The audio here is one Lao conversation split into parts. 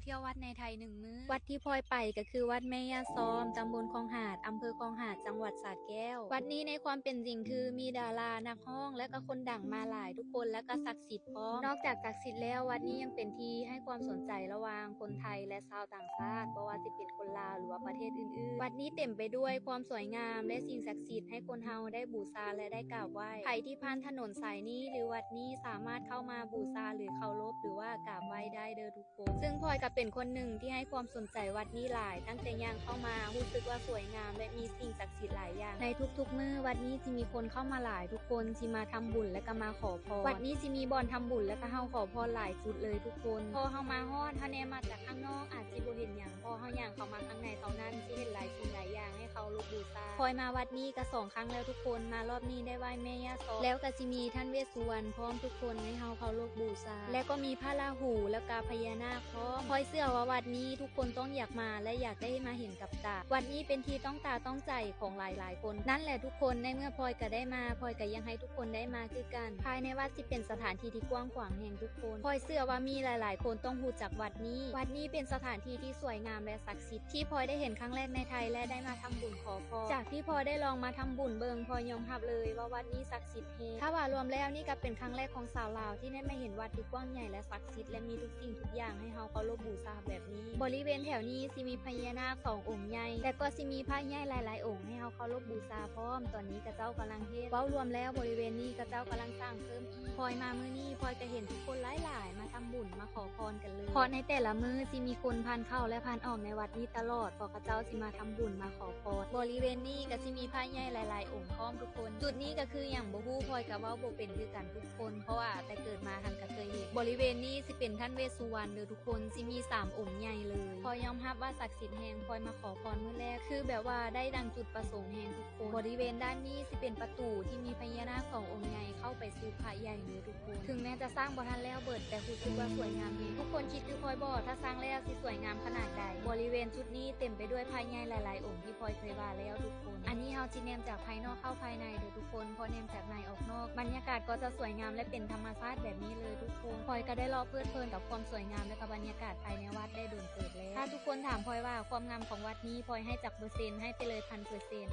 ທ່ຽວວັດໃນໄທໜຶ່ງມື້. ວັດທີ່ພອຍໄປກໍຄືວັດແມ່ຍ່າຊອມ, ຕຳບົນຄອງຫາດ, ອຳເພີຄອງຫາດ, ຈັງຫວັດສະແກ້ວ. ວັດນີ້ໃນຄວາມເປັນຈິງຄືມີດາລາ, ນັກຮ້ອງ ແລະກໍຄົນດັງມາຫຼາຍທຸກຄົນ ແລະກໍສັກສິດພ້ອມ. ນອກຈາກສັກສິດແລ້ວ, ວັດນີ້ຍັງເປັນທີ່ໃຫ້ຄວາມສົນໃຈລະຫວ່າງຄົນໄທ ແລະຊາວຕ່າງຊາດ, ບໍ່ວ່າຊິເປັນຄົນລາວ ຫຼືວ່າປະເທດອື່ນໆ. ວັດນີ້ເຕັມໄປດ້ວຍຄວາມສວຍງາມ ແລະສິ່ງສັກສິດໃຫ້ຄົນເຮົາໄດ້ບູຊາ ແລະໄດ້ກາບໄຫວ້. ໃຜທີ່ຜ່ານຖະໜົນສາຍນີ້ ຫຼືວັດນີ້ ສາມາດເຂົ້າມາບູຊາ ຫຼືເຄົາລົບ ຫຼືວ່າກາບໄຫວ້ໄດ້ເດີທຸກ ຄົນ. ຊຶ່ງພອຍກໍເປັນຄົນໜຶ່ງທີ່ໃຫ້ຄວາມສົນໃຈວັດນີ້ຫຼາຍ, ຕັ້ງແຕ່ຍ່າງເຂົ້າມາ ຮູ້ສຶກວ່າສວຍງາມ ແລະມີສິ່ງສັກສິດຫຼາຍຢ່າງ. ໃນທຸກໆມື້ ວັດນີ້ຊິມີຄົນເຂົ້າມາຫຼາຍ, ທຸກຄົນຊິມາທຳບຸນ ແລະກໍມາຂໍພອນ. ວັດນີ້ຊິມີບ່ອນທຳບຸນ ແລະກໍເຮົາຂໍພອນຫຼາຍຈຸດເລີຍທຸກຄົນ. ພໍເຮົາມາຮອດ, ເຮົາແນມມາຈາກຂ້າງນອກ ອາດຊິບໍ່ເຫັນຫຍັງ, ພໍເຮົາຍ່າງເຂົ້າມາຂ້າງໃນເທົ່ານັ້ນ ຊິເຫັນຫຼາຍສິ່ງຫຼາຍຢ່າງໃຫ້ເຄົາລົບບູຊາ. ພອຍມາວັດນີ້ກໍສອງຄັ້ງແລ້ວທຸກຄົນ, ມາລອບນີ້ໄດ້ໄຫວ້ແມ່ຍ່າຊອມ ແລ້ວກໍຊິມີທ່ານເວດສຸວັນພ້ອມທຸກຄົນໃຫ້ເຮົາເຄົາລົບບູຊາ ແລະກໍມີພະລາຫູ ແລ້ວກໍພະຍານາກພ້ອມ. ພອຍເຊື່ອວ່າວັດນີ້ທຸກຄົນຕ້ອງຢາກມາ ແລະຢາກໄດ້ມາເຫັນກັບຕາ. ວັດນີ້ເປັນທີ່ຕ້ອງຕາຕ້ອງໃຈຂອງຫຼາຍໆຄົນ. ນັ້ນແຫຼະທຸກຄົນ, ໃນເມື່ອພອຍກໍໄດ້ມາ, ພອຍກໍຢາກໃຫ້ທຸກຄົນໄດ້ມາຄືກັນ. ພາຍໃນວັດຊິເປັນສະຖານທີ່ທີ່ກວ້າງຂວາງແຮງທຸກຄົນ. ພອຍເຊື່ອວ່າມີຫຼາຍໆຄົນຕ້ອງຮູ້ຈັກວັດນີ້. ວັດນີ້ເປັນສະຖານທີ່ທີ່ສວຍງາມ ແລະສັກ ສິດທີ່ພອຍໄດ້ເຫັນຄັ້ງແລກໃນໄທ ແລະໄດ້ມາທຳບຸນຂໍພອນ. ຈາກທີ່ພອຍໄດ້ລອງມາທຳບຸນເບິ່ງ, ພອຍຍອມຮັບເລີຍວ່າວັດນີ້ສັກສິດແຮງ. ຖ້າວ່າລວມແລ້ວ, ນີ້ກໍເປັນຄັ້ງແລກຂອງສາວລາວທີ່ໄດ້ມາເຫັນວັດທີ່ກວ້າງໃຫຍ່ ແລະສັກສິດ ແລະມີທຸກສິ່ງທຸກຢ່າງໃຫ້ເຮົາເຄົາລົບບູຊາແບບນີ້. ບໍລິເວນແຖວນີ້ຊິມີພະຍານາກສອງອົງໃຫຍ່ ແລະກໍຊິມີພະໃຫຍ່ຫຼາຍໆອົງໃຫ້ເຮົາເຄົາລົບບູຊາພ້ອມ. ຕອນນີ້ຂະເຈົ້າກຳລັງເຮັດ. ເວົ້າລວມແລ້ວ, ບໍລິເວນນີ້ຂະເຈົ້າກຳລັງສ້າງເພີ່ມ ພອຍມາມື້ນີ້ ພອຍກໍເຫັນທຸກຄົນຫຼາຍໆມາທຳບຸນ ມາຂໍພອນກັນເລີຍ ເພາະໃນແຕ່ລະມື້ຊິມີຄົນຜ່ານເຂົ້າ ແລະ ຜ່ານອອກໃນວັດນີ້ຕະຫຼອດ ເພາະເຂົາເຈົ້າຊິມາທຳບຸນ ມາຂໍພອນ. ບໍລິເວນນີ້ກໍຊິມີພະໃຫຍ່ຫຼາຍໆອົງພ້ອມທຸກຄົນ. ຈຸດນີ້ກໍຄືຫຍັງບໍ່ຮູ້ ພອຍກໍເວົ້າບໍ່ເປັນຄືກັນທຸກຄົນ ເພາະວ່າແຕ່ເກີດມາຫັ້ນກໍເຄີຍເຫັນ. ບໍລິເວນນີ້ຊິເປັນທ່ານເວດສຸວັນເດີທຸກຄົນ, ຊິມີສາມອົງໃຫຍ່ເລີຍ. ພອຍຍອມຮັບວ່າສັກສິດແຮງ, ພອຍມາຂໍພອນມື້ແລກ ຄືແບບວ່າໄດ້ດັ່ງຈຸດປະສົງແຮງທຸກ ຄົນ. ບໍລິເວນດ້ານນີ້ຊິເປັນປະຕູທີ່ມີພະຍານາກສອງອົງໃຫຍ່ເຂົ້າໄປສູ່ພະໃຫຍ່ເດີທຸກຄົນ. ເຖິງແມ່ນຈະສ້າງບໍ່ທັນແລ້ວເບີດ, ແຕ່ຮູ້ສຶກວ່າສວຍງາມແຮງ. ທຸກຄົນຄິດຄືພອຍບໍ່ ຖ້າສ້າງແລ້ວຊິສວຍງາມຂະໜາດໃດ? ບໍລິເວນຈຸດນີ້ເຕັມໄປດ້ວຍພະໃຫຍ່ຫຼາຍໆອົງທີ່ພອຍເຄີຍວ່າແລ້ວທຸກຄົນ. ອັນນີ້ເຮົາຊິແນມຈາກພາຍນອກເຂົ້າພາຍໃນເດີທຸກຄົນ, ເພາະແນມຈາກໃນອອກນອກ, ບັນຍາກາດກໍຈະສວຍງາມ ແລະ ເປັນທຳມະຊາດແບບນີ້ເລີຍທຸກຄົນ. ພອຍກໍໄດ້ເລາະເພີດເພີນກັບຄວາມສວຍງາມ ແລະ ກໍບັນຍາກາດພາຍໃນວັດໄດ້ດົນເຕີບແລ້ວ. ຖ້າທຸກຄົນຖາມພອຍວ່າຄວາມງາມຂອງວັດນີ້ ພອຍໃຫ້ຈັກເປີເຊັນ? ໃຫ້ໄປເລີຍພັນເປີເຊັນ.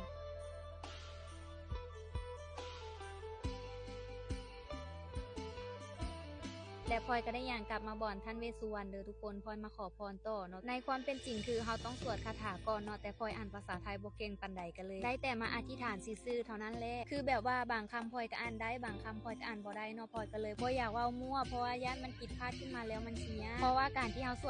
ແລະ ພອຍກໍໄດ້ຍ່າງກັບມາບ່ອນທ່ານເວດສຸວັນເດີທຸກຄົນ, ພອຍມາຂໍພອນຕໍ່ເນາະ. ໃນຄວາມເປັນຈິງຄືເຮົາຕ້ອງສວດຄາຖາກ່ອນເນາະ, ແຕ່ພອຍອ່ານພາສາໄທບໍ່ເກັ່ງປານໃດ ກໍເລີຍໄດ້ແຕ່ມາອະທິຖານຊື່ໆເທົ່ານັ້ນແຫຼະ. ຄືແບບວ່າບາງຄຳພອຍກໍອ່ານໄດ້, ບາງຄຳພອຍກໍອ່ານບໍ່ໄດ້ເນາະ, ພອຍກໍເລີຍບໍ່ຢາກເວົ້າມົ້ວ ເພາະວ່າຢ້ານມັນຜິດພາດຂຶ້ນມາແລ້ວມັນເສຍ. ເພາະວ່າການທີ່ເຮົາສວດ